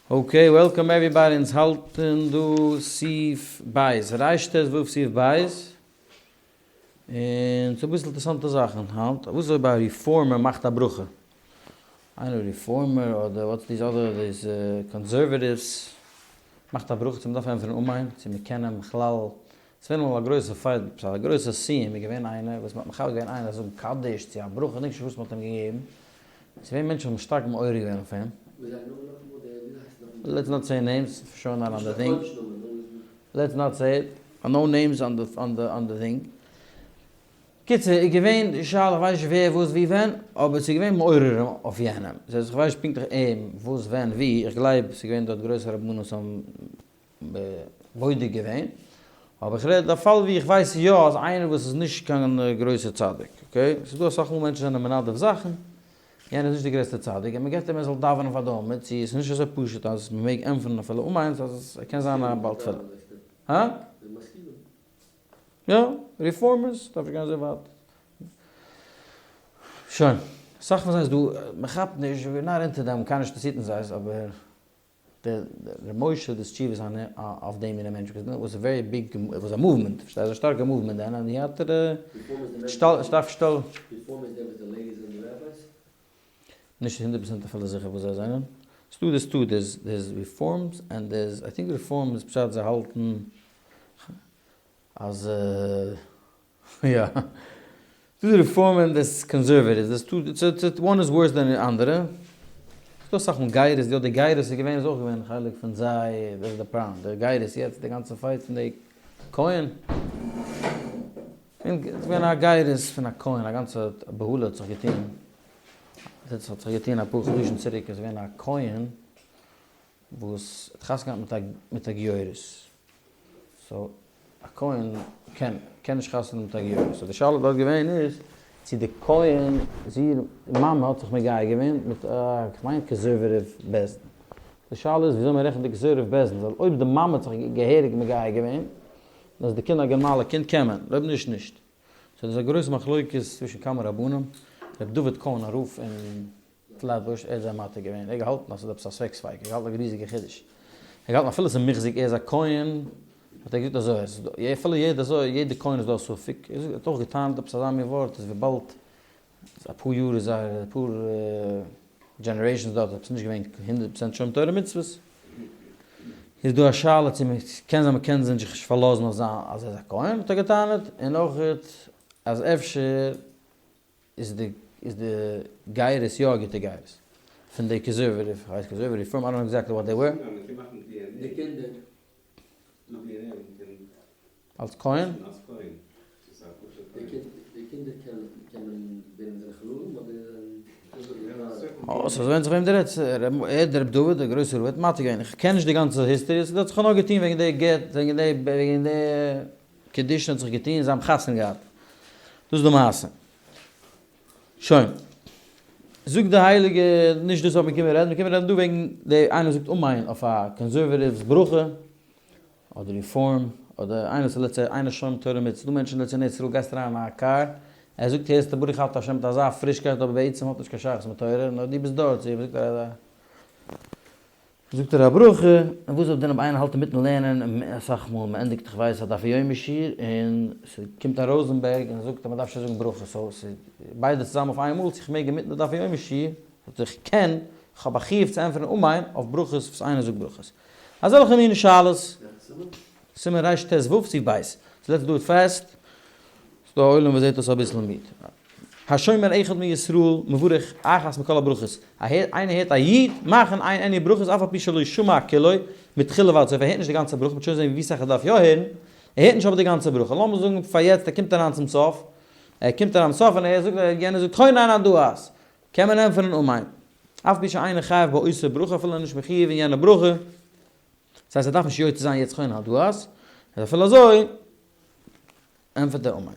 Okay, welcome everybody, אונז האלטן דא סעיף בית, רט"ו סעיף בית, און ס'איז אביסל אינטערעסאנטע זאכן היינט, וואס איז אויב א reformer מאכט א ברכה? איינער reformer אדער what's these other these conservatives מאכט א ברכה צו מ'דארף ענטפערן אמן, צו מ'קען אים בכלל, ס'איז געווען אמאל א גרויסע fight, א גרויסע סיום איז געווען איינער וואס מ'האט מכבד געווען איינער זאגן קדיש צו א ברכה, כ'דענק נישט וואס מ'האט אים געגעבן, ס'איז געווען מענטשן וואס האבן שטארק מעורר געווען אויף אים. Let's not say names, for sure not on the thing. Let's not say it. No names on the thing. קיצור, איז געווען די שאלה, איך ווייס נישט ווער וואס ווי ווען, אבער ס'איז געווען מעוררים אויף יענעם. דאס הייסט איך ווייס נישט פונקטליך אים וואס ווען ווי, איך גלייב ס'איז געווען דארט גרויסע רבנים וואס האבן בודק געווען, אבער איך רעד א פאל ווי איך ווייס יא אז איינער וואס איז נישט קיין גרויסע צדיק, okay, ס'איז דא אסאך מאל מענטשן זענען מנדב זאכן, יענער איז נישט די גרעסטע צדיק און מ'געבט אים ער זאל דאווענען פאר די עמוד, צו עס איז נישט אזוי פשוט אז מ'מעג ענטפערן אפילו אמן, אז ער קען זיין א בעל תפילה. הא? יא, reformers, דארף נישט גיין אזוי ווייט. שוין, אסאך פון זיי איז דא, מ'כאפט נישט, we're not into them, קיינער אינטערעסירט אין זיי, אבער דער ר' משה דאס תשובה זיינע אויף דעם מינע מענטש because it was a very big it was a movement פארשטייסט א שטארקע movement דען און האט ער שטארק שטאל נישט הונדערט פראצענט אפילו זיכער וואס זיי זענען ס'דא דאס טו דערס דערס reforms and דערס I think reform איז פשט זיי האלטן אז יא. דא די reform און דאס conservative, דאס טו, one איז worse than די אנדערע. ס'דא אסאך מאל גיירות, יא די גיירות איז געווען איז אויך געווען חלק פון זיי, דאס איז די פראבלעם, די גיירות יעצט די גאנצע fight פון די כהן, און ס'איז געווען א גיירות פון א כהן, א גאנצע בהלה האט זיך געטון, דאס האט זיך געטון אפאר חדשים צוריק, איז געווען א כהן וואס האט חתונה געהאט מיט א גיורת, so א כהן קען קען נישט חתונה מיט א גיורת, so די שאלה דארט געווען איז צו די כהן זי מאמע האט זיך מגייר געווען מיט א כ'מיין conservative בית דין, די שאלה איז וויאזוי מען רעכנט די conservative בית דין, ווייל אויב די מאמע האט זיך געהעריג מגייר געווען, דאן איז די קינד א גערמאלע קינד קען מען, אויב נישט נישט. so דאס איז א גרויסע מחלוקת צווישן כמה רבנים, ר' דוד קאהן א רב אין פלעטבוש, ער האט זיי מתיר געווען, ער האט געהאלטן אז ס'איז עפעס א ספק ספיקא, ער האט געהאלטן א ריזיגע חידוש, ער האט געהאלטן אפילו ס'איז מוחזק ער איז א כהן, האט ער געזאגט אזוי, עס איז אפילו יעדע אזוי, יעדע כהן איז דא א ספק, ער האט אויך געטענה'ט עפעס אזא מין ווארט אז וויבאלד אפאר יאר איז זייער אפאר generations דארט עפעס נישט געווען הונדרעט פראצענט שומר תורה ומצוות, איז דא א שאלה צו מען קען זיין מען קען זיך נישט פארלאזן אויף זיין אז ער איז א כהן, האט ער געטענה'ט, און אויך אז אפשר איז די איז די גיירות יא א גוטע גיירות? פון די conservative, כ'ווייס conservative reform, I don't know exactly what they were. די קינדער. אלס כהן? די קינדער קען מען ווערן זענען חללים אדער אה, סאו ווענדט זיך וועם דו רעדסט, ער דער רבי דוד דער גרויסער רב האט מתיר געווען, איך קען נישט די גאנצע history, עס האט זיך נאר געטון וועגן די גט, וועגן די וועגן די קידושין האט זיך געטון, זיי האבן חתונה געהאט. דאס איז די מעשה. שוין. זאגט די הייליגע, נישט דאס האט מען געקומען רעדן, מיר קומען רעדן דא וועגן די איינער זאגט אמן אויף א conservative's ברכה, אדער reform, אדער איינער וואס לעצט איינער שומר תורה ומצוות, ס'דא מענטשן לעצט אין ארץ ישראל גייסט אריין אין א קאר, ער זאגט הערסטו ברוך אתה ה' מיט אזא פרישקייט אבער בעצם האט נישט קיין שייכות מיט תורה, נאר דו ביסט דארט, זאגט ער א. זאגט ער א ברכה, און וואס אויב דען איינער האלט אינמיטן לערנען, און אסאך מאל מען ענדיגט איך ווייס א דף היומי שיעור, און ס'קומט א ראזענבערג און זאגט אז מען דארף שוין זאגן ברכות, so ס'איז ביידע צוזאמען אויף איין מאל, צו איך מעג אינמיטן די דף היומי שיעור, זאגט ער איך קען, איך האב א חיוב צו ענטפערן אמן אויף ברכות וואס איינער זאגט ברכות. אזעלכע מיני שאלות. סימן רט"ו סעיף ב'. So let's do it fast. ס'דא א עולם וואס זעט אויס אביסל מיד. השומע אחד מישראל מברך אחת מכל הברכות, איינער הערט א איד מאכן איין עני ברכות אף על פי שלא שמע כולו מתחילה ועד סוף, ער הערט נישט די גאנצע ברכה, מ'וועט שוין זען ווי סאך ער דארף יא הערן, ער הערט נישט אבער די גאנצע ברכה, לאמיר זאגן פאר יעצט ער קומט אריין צום סוף, ער קומט אריין צום סוף און ער זאגט יענער זאגט חונן הדעת, קען מען ענטפערן אמן, אף פי שאינו חייב באותה ברכה אפילו ער איז נישט מחיוב אין יענע ברכה, דאס הייסט ער דארף נישט יוצא זיין יעצט חונן הדעת, איז אפילו אזוי. ענטפערט ער אמן.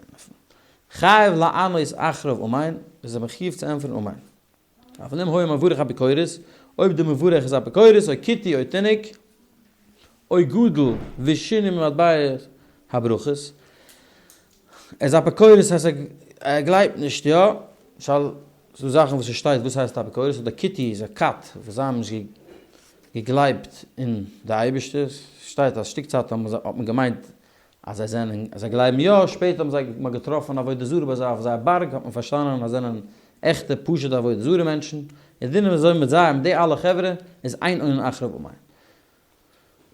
חייב לענות אחריו אמן, איז ער מחיוב צו ענטפערן אמן. אבל אם היה מברך אפיקורס, אויב די מברך איז אפיקורס, או כותי או תינוק, או גדול ושינה ממטבע הברכות, ער איז אפיקורס הייסט ער גלייבט נישט יא, למשל ס'דא זאכן וואס ס'שטייט וואס הייסט אפיקורס, אדער כותי איז א כת וואס זיי האבן נישט. געגלייבט אין די אייבערשטער, שטייט אז שטיק צייט האט מען געמיינט אז זיי זענען, אז זיי גלייבן יא, שפעטער האבן זיי מ'האט געטראפן עבודה זרה ביי זיי אויף זייער בארג האט מען פארשטאנען אז זיי זענען עכטע פשוטע עבודה זרה מענטשן, און דינען אזוי מיט זיי מיט די אלע חברה איז אין עונין אחריו אמן.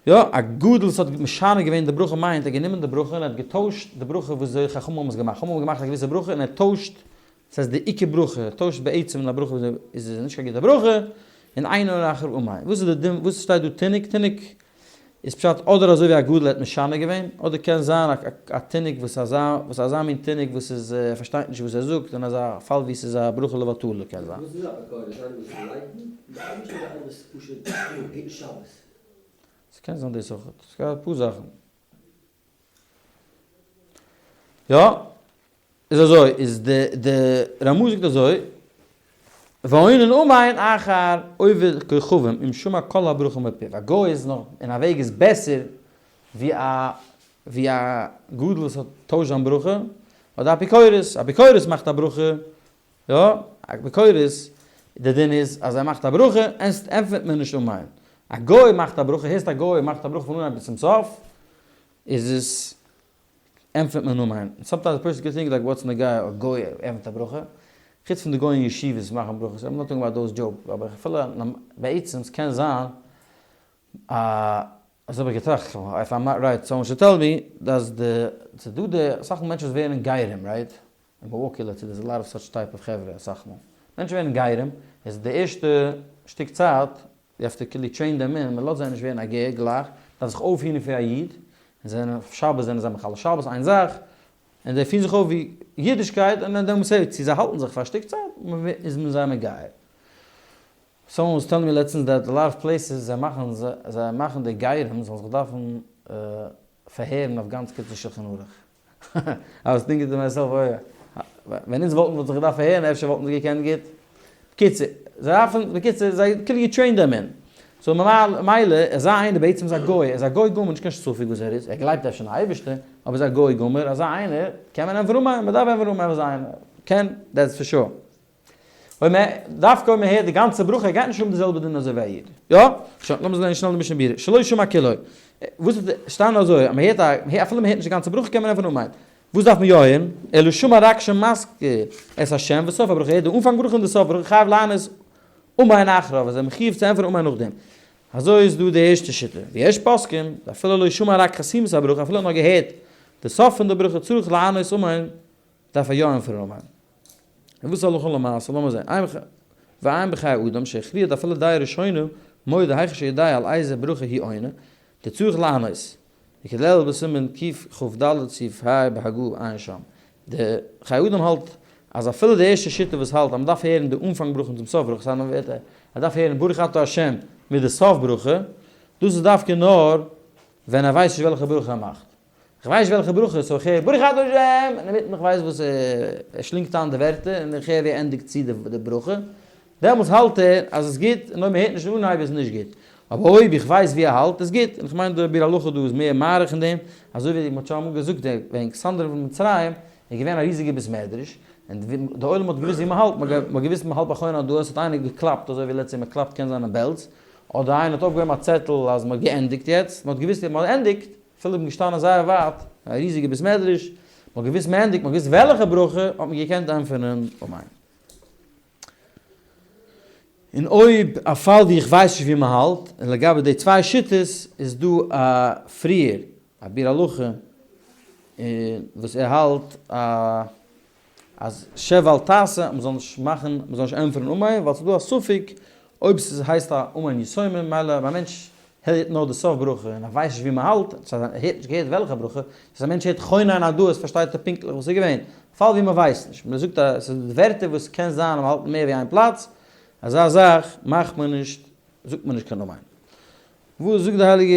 יא, א גדול וואס האט משנה געווען די ברכה מיינט ער האט גענומען די ברכה און ער האט געטוישט די ברכה וואס די חכמים האבן עס געמאכט, חכמים האבן געמאכט א געוויסע ברכה און ער טוישט, דאס הייסט די עיקר ברכה, ער טוישט בעצם אין א ברכה וואס איז נישט קיין גוטע ברכה, און אין עונין אחריו אמן. וואס איז די דין, וואס שטייט דא תינוק? תינוק איז פשט אדער אזוי ווי א גדול האט משנה געווען, אדער קען זיין א תינוק וואס אזא וואס אזא מין תינוק וואס איז ער פארשטייט נישט וואס ער זאגט, אין אזא פאל ווי ס'איז א ברכה לבטלה קען זיין. וואס איז אפיקורס? איינער וואס לייקנט די אייבערשטער אדער איינער וואס פשוט היט נישט שבת? ס'קען זיין דאס אויכעט. ס'גייט אפאר זאכן. יא. איז אזוי, איז די די רמא זאגט אזוי, והעונין אמן אחר עובד כוכבים אם שמע כל הברכה מפיו, א גוי איז נאך אין א וועג איז בעסער ווי א ווי א גדול וואס האט טוישט זיין ברכה, אדער אפיקורס, אפיקורס מאכט א ברכה, יא, אפיקורס, די דין איז אז ער מאכט א ברכה, ענטפערט מען נישט אמן. א גוי מאכט א ברכה, הערסט א גוי מאכט א ברכה פון אנהייב ביז צום סוף, איז עס ענטפערט מען אמן. Sometimes a person can think like what's נוגע א גוי עפענט א ברכה, חוץ פון די גוים אין ישיבות מאכן ברכות, I'm not talking about those joke, אבער אפילו בעצם ס'קען זיין א אזוי האב איך געטראכט, if I'm not right someone should tell me, אז די ס'דא די אסאך מאל מענטשן וואס ווערן גרים right? אין מילוואקי let's say there's a lot of such type of חברה אסאך מאל מענטשן ווערן גרים איז די ערשטע שטיק צייט you have to כאילו train them אין, מען לאזט זיי נישט ווערן א גר גלייך, מען דארף זיך אויפפירן ווי א איד, און זיי זענען אויף שבת זענען זיי מחלל שבת איין זאך, און זיי פירן זיך אויף ווי אידישקייט, און דעמאלטס הערט צו זיי האלטן זיך פאר א שטיק צייט, איז מען זיי מגייר. Someone was telling me לעצטנס that a lot of places זיי מאכן זיי מאכן די גרים זאלן זיך דארפן פארהערן אויף גאנץ קיצור שולחן ערוך. I was thinking to myself אוי ווען אונז וואלטן וואלט זיך געדארפט פארהערן אפשר וואלטן זיי געקענט גוט. בקיצור, זיי דארפן, בקיצור, זיי כאילו you train them אין. So ממילא, אזא איינער בעצם איז א גוי, ער איז א גוי גמור, נישט קיין ספק וואס ער איז, ער גלייבט אפשר אין אייבערשטער, אבער איז א גוי גמור, אזא איינער קען מען ענטפערן אמן, מען דארף ענטפערן אמן אזא איינער, קען, that's for sure. אויב מען, דווקא אויב מען הערט די גאנצע ברכה, גייט נישט האבן די זעלבע דין אזוי ווי א איד. יא? שוין, לאמיר זען שנעל די משנה ברורה. שלא שמע כולו. וואס איז שטאנען אזוי, אז מען הערט א, אפילו מען הערט נישט די גאנצע ברכה קען מען ענטפערן אמן. וואס דארף מען יא הערן? אלא שמע רק שמזכיר את השם וסוף הברכה, הערט די אנפאנג ברכה און די סוף ברכה, חייב לענות אמן אחריו, איז ער מחיוב צו ענטפערן אמן נאכדעם. אזוי איז דא די ערשטע שיטה. ויש פוסקים, אפילו לא שמע רק חתימת הברכה, אפילו האט נאר געהערט די סוף פון די ברכה, צריך לענות אמן, דארף ער יא ענטפערן אמן. און וואס איז הלכה למעשה? לאמיר זען. עיין ועיין בחיי אדם שהכריע דאפילו דעה ראשונה מודה היכן שיודע על איזה ברכה היא עונה, דצריך לענות. וכדלעיל בסימן קכ"ד סעיף ה בהגה עיין שם. די חיי אדם האלט אז אפילו די ערשטע שיטה וואס האלט אז מ'דארף הערן די אנפאנג ברכה און צום סוף ברכה, ס'הייסט מ'ווערט ער דארף הערן ברוך אתה ה' מיט די סוף ברכה, דאס איז דווקא נאר ווען ער ווייסט נישט וועלכע ברכה ער מאכט. כ'ווייס נישט וועלכע ברכה, so כ'הער ברוך אתה השם, און אינמיטן כ'ווייס וואס ער שלינגט איין די ווערטער און איך הער ווי ער ענדיגט צו די ברכה, דעמאלטס האלט ער אז עס איז גוט, און אויב מ'הערט נישט אין אנהייב איז נישט גוט. אבער אויב איך ווייס ווי ער האלט איז גוט, און כ'מיין די ביאור הלכה דא איז מער מאריך אין דעם, אזוי ווי מ'האט שוין אמאל געזאגט וועגן אלכסנדר פון מצרים איז געווען א ריזיגע בית מדרש, און די עולם האט געוואוסט ווי מ'האלט, מ'האט געוואוסט מ'האלט ביי חונן דא, עס האט איינער געקלאפט אזוי ווי let's say מ'קלאפט קען זיין אין בעלז, אדער איינער האט אויפגעהויבן א צעטל אז מ'האט געענדיגט יעצט, מ'האט געוואוסט מ'האט ענדיגט, אפילו איך בין געשטאנען זייער ווייט, א ריזיגע בית מדרש, מ'האט געוואוסט מ'ענדיגט, מ'האט געוואוסט וועלכע ברכה, האט מען געקענט ענטפערן אמן. און אויב א פאל ווי איך ווייס נישט ווי מ'האלט, און לגבי די צוויי שיטות איז דא א פריער א ביאור הלכה וואס ער האלט א אז שב ואל תעשה, מ'זאל נישט מאכן, מ'זאל נישט ענטפערן אמן, ווייל ס'איז דא א ספק אויב ס'איז הייסט א אמן יתומה, מילא אויב א מענטש הערט נאר די סוף ברכה און ער ווייסט נישט ווי מ'האלט, ס'הייסט ער הערט נישט געהערט וועלכע ברכה, ס'הייסט א מענטש הערט חונן הדעת פארשטייט ער פונקטליך וואס איז געווען, פאל ווי מ'ווייסט נישט, מ'זאגט אז ס'איז די ווערטער וואס קען זיין אז מ'האלט מער ווי איין פלאץ, אזא זאך מאכט מען נישט, זאגט מען נישט קיין אמן. וואס זאגט די הייליגע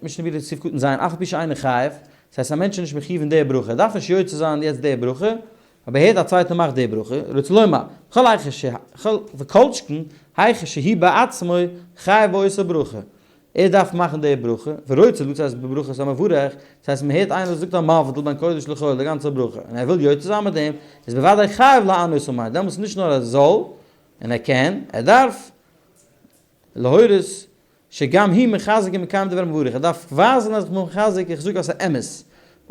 משנה ברורה סעיף קטן ז', אף על פי שאינו חייב, דאס הייסט א מענטש איז נישט מחיוב אין די ברכה, ער דארף נישט יוצא זיין יעצט די ברכה, אבער ער הערט א צווייטער מאכט די ברכה, רוצה לומר, כל היכא ש וכל שכן היכא שהוא בעצמו חייב באותה ברכה, ער דארף מאכן די ברכה, ורוצה לצאת בברכת המברך, דאס הייסט מען הערט איינער וואס זאגט המבדיל בין קודש לחול די גאנצע ברכה, און ער וויל יוצא זיין מיט דעם, איז בוודאי חייב לענות אמן, דעמאלטס נישט נאר ער זאל, און ער קען, ער דארף, להורות. שגם הוא מחזק ומקיים דבר המברך, ער דארף ווייזן אז איך בין מחזק, איך זאג אז ס'איז אמת,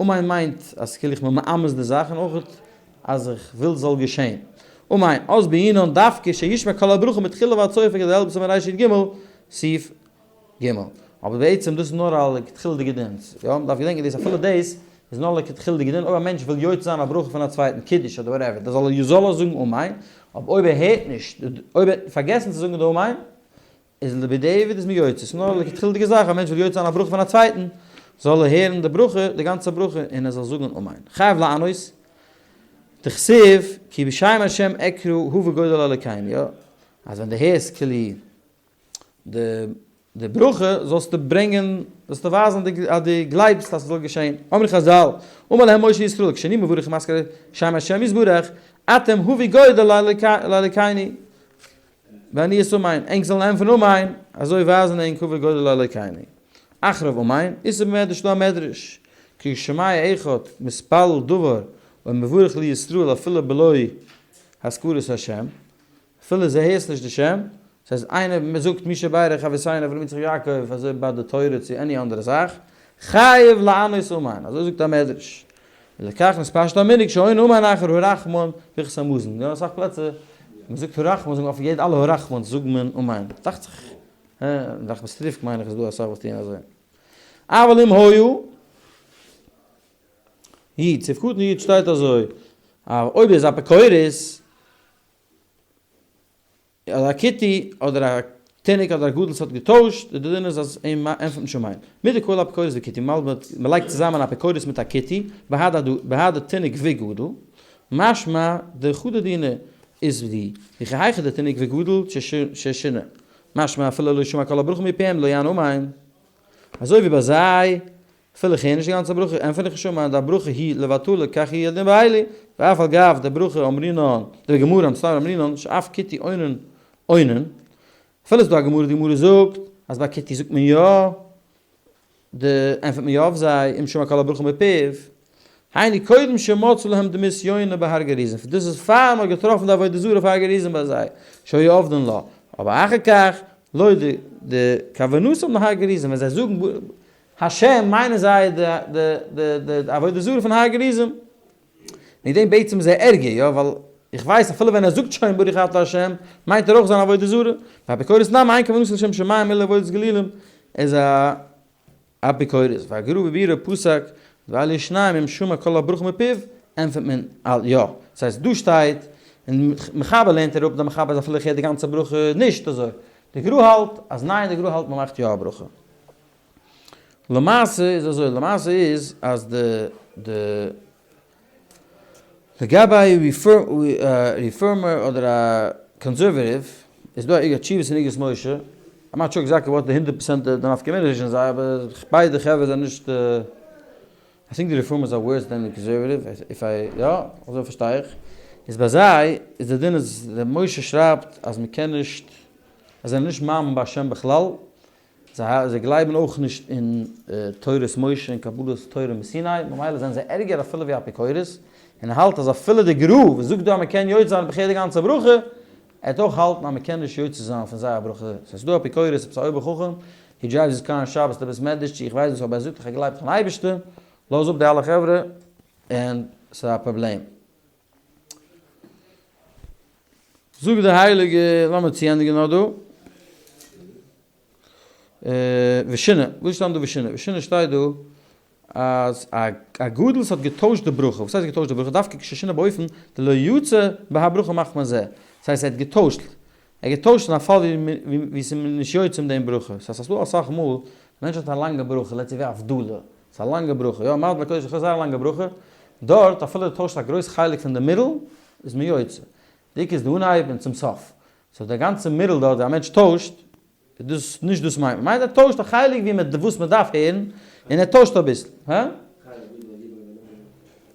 אמן מיינט אז כאילו איך בין מאמת די זאך און אויך אז איך וויל ס'זאל געשען. אמן, אז בעינן דווקא שישמע כל הברכה מתחילה ועד סופה כדי להלבש מריש י ג, סעיף ג. אבער בעצם דאס איז נאר א לכתחילה'דיגע דין, יא, מ'דארף געדענקען דאס אפילו דאס איז נאר לכתחילה'דיגע דין, אויב א מענטש וויל יוצא זיין א ברכה פון א צווייטן, קידוש אדער whatever, דאס זאל ער זאל ער זאגן אמן, אבער אויב ער הערט נישט, אויב ער האט פארגעסן צו זאגן די אמן, איז לבדיעבד איז מען יוצא, ס'איז נאר א לכתחילה'דיגע זאך, א מענטש וויל יוצא זיין א ברכה פון א צווייטן, זאל ער הערן די ברכה, די גאנצע ברכה, און ער זאל זאגן אמן. חייב לענות, דכתיב, כי בשם השם אקרא הבו גודל לאלוקינו, יא, אז ווען דו הערסט כאילו די די ברכה, זאלסטו ברענגען, זאלסטו ווייזן אז דו גלייבסט אז ס'זאל געשען. אמרו חז"ל, אמר להם משה ישראל, כשאני מברך ומזכיר שם השם יתברך, אתם הבו גודל לאלוקינו. ועניית אמן, ענק זאלן ענטפערן אמן, אזוי ווייזן ענק כבוד גודל לאלוקינו. אחריו אמן, איסר במדרש דא א מדרש, כי שומע אחד מתפלל דבר ומברך לישראל אפילו בלא הזכרת השם, אפילו זיי הערסט נישט די שם, דאס הייסט איינער זאגט מי שברך אבותינו אברהם יצחק יעקב אזוי ביי די תורה צו any אנדערע זאך, חייב לענות אמן, אזוי זאגט א מדרש. ולכך נתפשט המנהג שעונין אמן אחר הרחמן ברכת המזון, יא אסאך פלעצער מען זאגט הרחמן זאגט מען אויף יעדע אלע הרחמנ'ס זאגט מען אמן, דאכט זיך אין ראחמיסטריווקא מיין איך איז דא אסאך וואס טוען אזוי. אבל אם היה איד, סעיף קטן י' שטייט אזוי, אז אויב איז אפיקורס, אז א כותי אדער א תינוק אדער א גדול ס'האט געטוישט, די דין איז אז אים ענטפערט נישט אמן. מדקאי אפיקורס וכותי, מ'לייגט צוזאמען אפיקורס מיט א כותי, בהדי תינוק וגדול, משמע דחדא דינא איז די, וכי היכא דתינוק וגדול ששינה, משמע אפילו לא שמע כל הברכה מפיהם לא יענה אמן. אזוי ווי ביי זיי אפילו איך הער נישט די גאנצע ברכה, ענטפער איך נישט אמן, דהברכה היא לבטלה כך הוא הדין באלו, ואף על גב דברכה אמרינן, דבגמרא מסתמא אמרינן, שאף כותי עונן עונן, אפילו איז דא א גמרא, די גמרא זאגט אז ביי כותי זאגט מען יא, די ענטפערט מען יא אויף זיי, אם שמע כל הברכה מפיו, היינו קודם שמצאו להם דמות יונה בהר גריזים, דאס איז פאר מען האט געטראפן די עבודה זרה אויף הר גריזים ביי זיי, שהיו עובדין לה, אבער אחר כך, לא די די כוונתם להר גריזים, ווען זיי זאגן השם מיינען זיי די די די די עבודה זרה פון הר גריזים. מיט דעם בעצם איז ער ערגער, יא, ווייל איך ווייס אפילו ווען ער זאגט שוין ברוך אתה השם, מיינט ער אויך זיין עבודה זרה. ואפיקורס נמי אין כוונתו לשם שמים אלא לעבודת גלילים, איז א אפיקורס. והגר"א בביאורו פסק, ואלו שניים אם שמע כל הברכה מפיו, ענטפערט מען אל יא. דאס הייסט דא שטייט, און מחבר לערנט ער אפ, די מחבר איז אפילו איך הער די גאנצע ברכה נישט אזוי. די גר"א האלט אז ניין, די גר"א האלט מען מאכט יא א ברכה. למעשה איז אזוי, למעשה איז אז די די לגבי reformer אדער א conservative איז דא א איגרת תשובות אין איגרת משה, I'm not sure exactly what די הונדערט פערסענט די נפקא מינה צווישן זיי אבער ביידע חברה זענען נישט I think די reformers are worse than די conservative if I יא אזוי פארשטיי איך איז ביי זיי איז די דין איז ר' משה שרייבט אז מ'קען נישט זיי זענען נישט מאמין בהשם בכלל זיי גלייבן אויך נישט אין תורת משה און קבלת תורה מסיני, ממילא זענען זיי ערגער אפילו ווי אפיקורס, און ער האלט אז אפילו די גר"א וואס זאגט דא אז מען קען יוצא זיין בכלל די גאנצע ברכה, ער וועט אויך האלטן אז מען קען נישט יוצא זיין פון זייער ברכה, סאיז דא אפיקורס עפעס א אויבער חכם, he drives his car on שבת לבית מדרש צו איך ווייס וואס אבער ער זאגט איך גלייב אין אייבערשטער, לאז אפ די אלע חברה און ס'איז א פראבלעם. זאגט די הייליגע, לאמיר צוענדיגן נאר דא. ושינה, וואס שטייט דא ושינה? ושינה שטייט דא אז א גדול האט געטוישט די ברכה, וואס הייסט געטוישט די ברכה? דווקא כששינה באופן דלא יצא בהברכה מחמת זה, דאס הייסט ער האט געטוישט, ער האט געטוישט אין א פאל ווי ס'איז נישט יוצא מיט דעם ברכה, ס'הייסט אז ס'דא אסאך מאל א מענטש האט א לאנגע ברכה, let's say ווי הבדלה, ס'איז א לאנגע ברכה, יא מזל הקודש איז זייער א לאנגע ברכה, דארט אפילו דו טוישסט א גרויס חלק פון די מיטל איז מען יוצא, די עיקר איז די אנהייב און צום סוף, so די גאנצע מיטל דארט ווי א מענטש טוישט, איז דאס נישט דאס מיינט מען, מיינט ער טוישט א חלק ווי מען וואס מען דארף הערן, און ער טוישט אביסל, הא?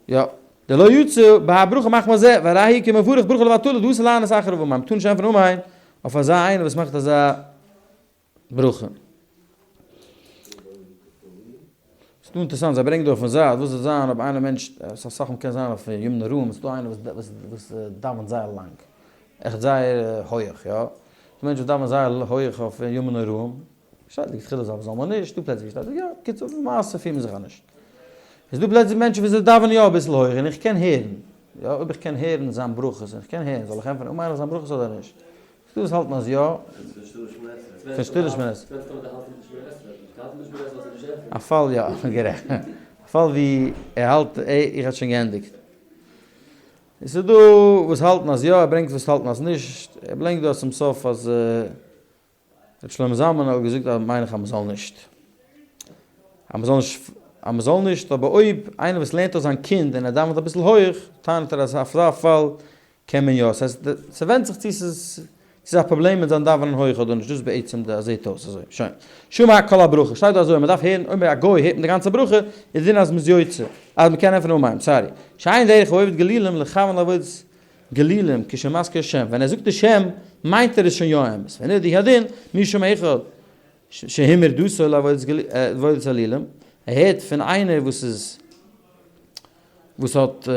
יא, דלא יצא בהברכה מחמת זה, והרי הוא כמברך ברכה לבטלה, דאס איז לענות אחריו אמן, מ'טאר נישט ענטפערן אמן אויף אזא איינער וואס מאכט אזא ברכה. ס'איז דא אינטערעסאנט, זיי ברענגען דא אויפן זייט, וואס וועט זיין אויב איינער מענטש, אסאך מאל קען זיין אויף ימים נוראים, ס'איז דא איינער וואס וואס דאווענט זייער לאנג, עכט זייער הויעך, יא, ס'דא מענטשן וואס דאווענען זייער הויעך אויף ימים נוראים. שטייט לכתחילה זאל מען נישט, דא פלעצער ווי שטייט יא, קיצור למעשה פירט מען זיך אז נישט. איז דא פלעצער מענטשן וואס זיי דאווענען יא אביסל הויך און איך קען הערן, יא אויב איך קען הערן זיין ברכות און איך קען הערן זאל איך ענטפערן אמן אויף זיין ברכות אדער נישט? איז דא וואס האלטן אז יא. פון שטילע שמונה עשרה. א פאל יא, גערעכט. א פאל ווי ער האלט איך האט שוין געענדיגט. עס איז דא וואס האלטן אז יא, ער ברענגט וואס האלטן אז נישט, ער ברענגט דא צום סוף אז רבי שלמה זלמן האט געזאגט אז מיין איך אז מ'זאל נישט. אז מ'זאל נישט, אז מ'זאל נישט, אבער אויב איינער וואס לערנט אויס זיין קינד און ער דאווענט אביסל הויך, טענה'ט ער אז אויף אזא פאל קען מען יא. ס'הייסט, ס'ווענדט זיך צו ס'איז צו ס'איז א פראבלעם מיט זיין דאווענען הויך אדער נישט, דאס איז בעצם די, זעהט אויס אזוי. שוין. שמע כל הברכה, שטייט דא אזוי, מ'דארף הערן, אויב א גוי הערט מען די גאנצע ברכה, איז דין אז מ'איז יוצא, אז מ'קען ענטפערן אמן, sorry. שאין דרך העובד גלילים לכוון לעבודת גלילים כשמזכיר שם, ווען ער זאגט די שם מיינט ער עס שוין יא אמת, ווען די הדין מי שומע אחד שהמיר דתו לעבודת אלילים, ער הערט פון איינער וואס איז וואס האט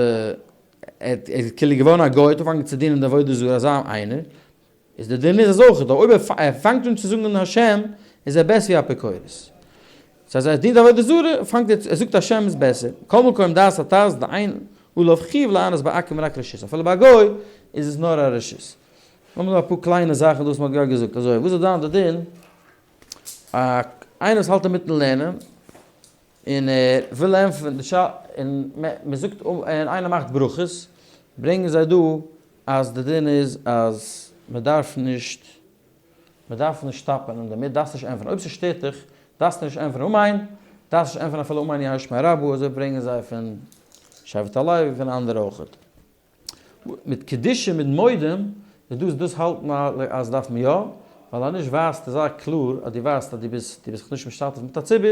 ער איז כאילו געווארן א גוי האט אנגעפאנגען צו דינען די עבודה זרה אזא איינער, איז די דין איז אז אויך דא אויב ער פאנגט אן צו זאגן השם איז ער בעסער ווי אפיקורס. ס'הייסט אז ער דינט עבודה זרה פאנגט ער ער זאגט השם איז בעסער. כל מקום דעת הטז דאין עליו חיוב לענות בעכו"ם רק רשות אפילו ביי א גוי איז עס נאר א רשות. לאמיר דא אפאר קליינע זאכן דא וואס מ'האט גראד געזאגט אזוי וואס איז דאן די דין א איינער וואס האלט אינמיטן לערנען און ער וויל ענטפערן די שאלה און מ'זאגט און איינער מאכט ברכות ברענגען זיי דא אז די דין איז אז מען דארף נישט מען דארף נישט סטאפען אינדערמיט, דארפסט נישט ענטפערן, אויב ס'שטערט דיך דארפסטו נישט ענטפערן אמן, דארפסט נישט ענטפערן אפילו אמן יהא שמיה רבא, אזוי ברענגען זיי פון שבט הלוי און פון אנדערע אויכעט. מיט קדושה מיט מודים איז דאס דאס האלט מען אז דארף מען יא, ווייל אז נישט ווייזטו זייער קלאר אז דו ווייסט אז דו ביסט דו ביסט זיך נישט משתתף מיט א ציבור,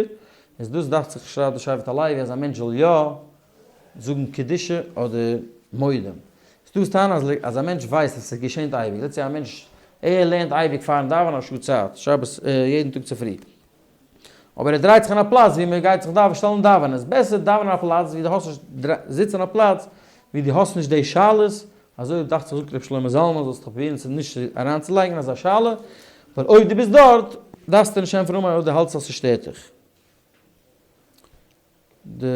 איז דאס דאכט זיך שרייבט די שבט הלוי אז א מענטש זאל יא זאגן קדושה אדער מודים. ס'דא וואס טענה'ן אז אז א מענטש ווייסט אז ס'געשענט אייביג, let's say א מענטש ער לערנט אייביג פארן דאווענען א שעה צייט, שבת יעדן טאג צופרי, אבער ער דרייט זיך אין א פלאץ ווי מ'גייט זיך דאווענען שטעלן דאווענען, איז בעסער דאווענען אין א פלאץ ווי דו האסט נישט זיץ אין א פלאץ ווי דו האסט נישט די שאלות, אזוי דאכט זיך זאגט ר' שלמה זלמן זאלסט דיך פרובירן צו נישט אריינצולייגן אזא שאלה, ווייל אויב דו ביסט דארט דארפסטו נישט ענטפערן אמן אויב דו האלטסט אז ס'שטערט דיך. די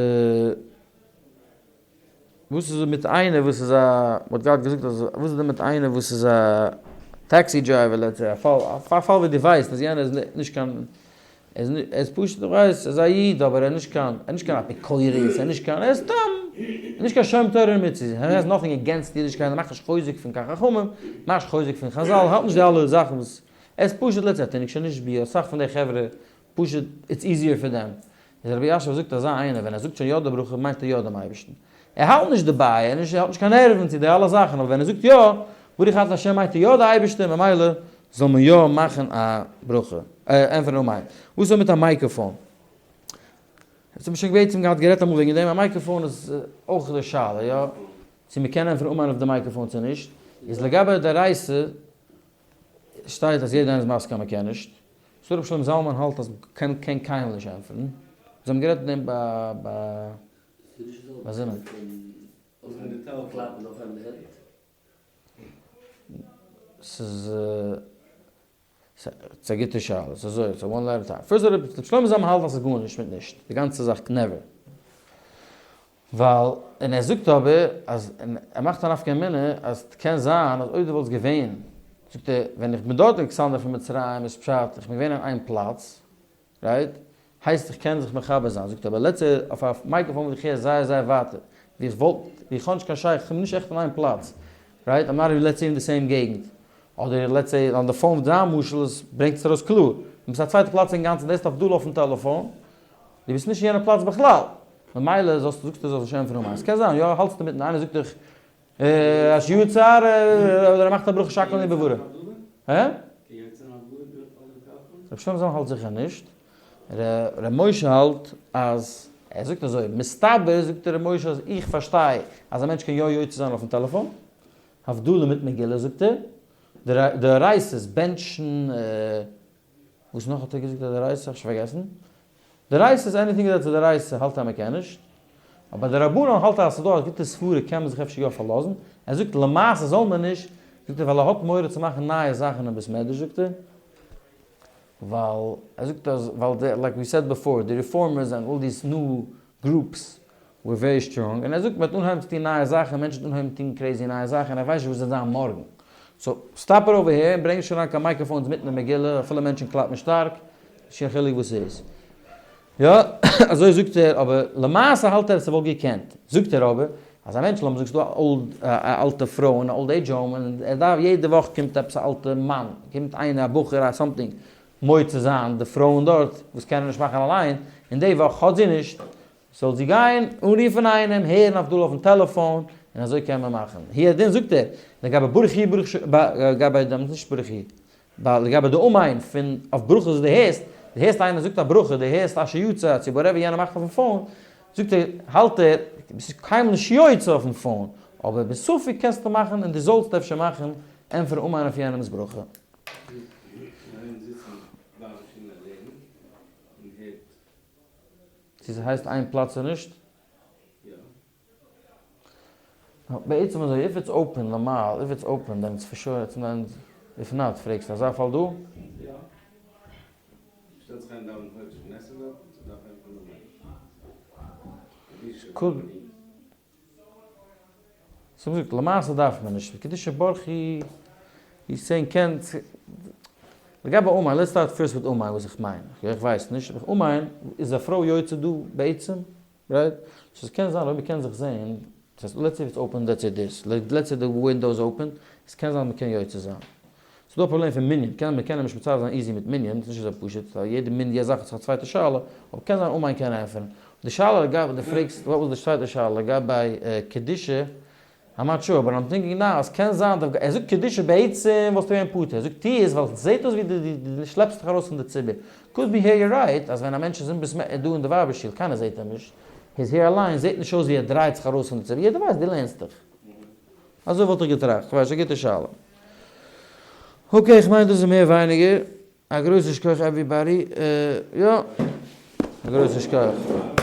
וואס איז מיט איינער וואס איז א מ'האט געהאט געזאגט אז וואס איז מיט איינער וואס איז א taxi driver let's say א פאל א פאל ווי דו ווייסט אז יענער איז נישט קיין ער איז פשוט איך ווייס ער איז א איד אבער ער איז נישט קיין ער איז נישט קיין אפיקורס ער איז נישט קיין ער איז סתם נישט קיין שומר תורה ומצוות ער has nothing against אידישקייט ער מאכט נישט חוזק פון קיין חכמים מאכט נישט חוזק פון חזל האלט נישט די אלע זאכן וואס ער איז פשוט let's say תינוק שנשבו אסאך פון די חברה פשוט it's easier פאר דעם. איז רבי אשר זאגט אזא איינער ווען ער זאגט שוין יא די ברכה מיינט ער יא דעם אייבערשטן. ער האלט נישט דערביי, ער האט נישט קיין נערוון צו די אלע זאכן, אבער ווען ער זאגט יא ברוך אתה ה' מיינט ער יא די אייבערשטער ממילא זאל מען יא מאכן א ברכה, ענטפערן אמן. וואס איז מיט א מייקראפאן? עס האט מען שוין בעצם געהאט גערעדט אמאל וועגן דעם, א מייקראפאן איז אויך די שאלה יא, צו מען קען ענטפערן אמן אויף די מייקראפאן צו נישט, איז לגבי דאורייתא שטייט אז יעדער איינער איז מסכים אז מען קען נישט. סאו רבי שלמה זלמן האלט אז מען קען קיינמאל נישט ענטפערן. זיי האבן גערעדט דעם ביי ביי זימון. ס'איז ס'איז א גוטע שאלה. ס'איז אזוי, ס'איז one letter time. First רבי שלמה זלמן האלט אז ס'איז גארנישט מיט נישט. די גאנצע זאך never. ווייל, און ער זאגט אבער אז, און ער מאכט א נפקא מינה אז קען זיין אז אויב דו וואלסט געווען, זאגט ער, ווען איך בין דארט אין אלכסנדר פון מצרים איז פשט איך בין געווען אין איין פלאץ, right? הייסט איך קען זיך מחבר זיין, זאגט ער, אבער let's say אויף א מייקראפאן וואס איך הער זייער זייער ווייטער, ווי איך וואלט, ווי איך האב נישט קיין שייכות, איך בין נישט עכט אין איין פלאץ, right? I'm not even let's say אין די same געגנט, אדער let's say on the phone דיין משל איז ברענגט עס ארויס קלאר, דו ביסט א צווייטע פלאץ אינגאנצן, דאס דארף דא אויפן טעלעפאן, דו ביסט נישט אין יענע פלאץ בכלל. ממילא זאלסטו זאגסטו זאלסט נישט ענטפערן אמן. עס קען זיין יא האלטסטו מיטן איינער זאגט דיך אשר יצר אדער ער מאכט א ברכה שהכל נהיה בדברו. הע? רבי שלמה זלמן האלט זיכער נישט. ר' משה האלט אז ער זאגט אזוי מסתבר זאגט ר' משה אז איך פארשטיי אז א מענטש קען יא יוצא זיין אויפן טעלעפאן. הבדלה מיט מגילה זאגט ער. דאורייתא'ס בענטשן. וואס נאך האט ער געזאגט אז דאורייתא? איך האב שוין פארגעסן. דאורייתא איז anything that's דאורייתא האלט ער אז מ'קען נישט. אבער דרבנן האלט ער אז ס'איז דא א גוטע סברה קען מען זיך אפשר יא פארלאזן. ער זאגט למעשה זאל מען נישט, זאגט ער ווייל ער האט מורא צו מאכן נייע זאכן אין בית מדרש זאגט ער. ווייל ער זאגט אז ווייל די like we said before די reformers and all these new groups were very strong און ער זאגט מ'וועט אנהויבן צו טון נייע זאכן מענטשן וועט אנהויבן טון crazy נייע זאכן און ער ווייסט נישט וואס וועט זיין מארגן so stop it over here און ברענג נישט אריין קיין microphones מיטן די מגילה אפילו מענטשן קלאפן שטארק נישט קיין חילוק וואס ס'איז. יא, אזוי זאגט ער, אבער למעשה האלט ער אז ס'וואלט געקענט. זאגט ער אבער, אז א מענטש, לאמיר זאגן ס'דא א אלטע פרוי אין א old age home, און ער דארף, יעדע וואך קומט עפעס א אלטע מאן, קומט איינער א בחור א something, מוצא זיין די פרויען דארט, וואס קענען נישט מאכן אליין, און די וואך האט זי נישט, זאל זי גיין אנרופן איינעם, הערן הבדלה אויפן טעלעפאן, און אזוי קען מען מאכן. הוא הדין זאגט ער, לגבי ברוך הוא ברוך ש, לגבי, נישט ברוך הוא, ווייל לגבי די אמן פון אויף ברכות וואס דו הערסט, דו הערסט איינער זאגט א ברכה, דו הערסט אשר יצר צו whatever יענער מאכט אויפן phone, זאגט ער, האלט ער, ביסט קיינמאל נישט יוצא אויפן phone, אבער בספק קענסטו מאכן און דו זאלסט אפשר מאכן, ענטפערן אמן אויף יענעמס ברכה. צו ס'הייסט איין פלאץ צו נישט? בעצם אזוי, if it's open נארמאל, if it's open then it's for sure it's not, if not פרעגסטו אזא פאל דא? יא. שטעלט זיך איין דאווענען הויך זיך נעסער דארט, ס'דארף ענטפערן אמן. סאו מ'זאגט למעשה דארף מען נישט, קדושה ברכי איז saying קען, לגבי אמן, let's start first with אמן וואס איך מיין, איך ווייס נישט, אבער אמן איז א פרוי יוצא דא בעצם? right? so ס'קען זיין אויב מ'קען זיך זעהן, דאס הייסט let's say it's open let's say this, let's say די window איז open, עס קען זיין מ'קען יוצא זיין. ס'דא א פראבלעם פון מנין, קען מ'קען אים נישט מצרף זיין easy מיט מנין, ס'נישט אזוי פשוט, ווייל יעדע מנין יעדע זאך האט זיך א צווייטע שאלה, אבער קען זיין אמן קען ענטפערן. די שאלה לגבי, דו פרעגסט, what was די צווייטע שאלה לגבי קדושה, I'm not sure, but I'm thinking now אז קען זיין דער, ער זאגט קדושה בעצם וואלסטו געווען פטור, ער זאגט טו עס ווייל ס'זעט אויס ווי דו שלעפסט דיך ארויס פון די ציבור, could be here you're right אז ווען א מענטש איז אין בית מ דא אין די ווייבער שול קיינער זעט אים נישט, ער איז here אליין זעט נישט אויס ווי ער דרייט זיך ארויס פון די ציבור, יעדער ווייסט דו לערנסט דיך. אזוי וואלט איך געטראכט, כ'ווייס נישט, א גוטע שאלה. okay כ'מיין דאס איז מער ווייניגער, א גרויסע שכח everybody, יא, א גרויסע שכח.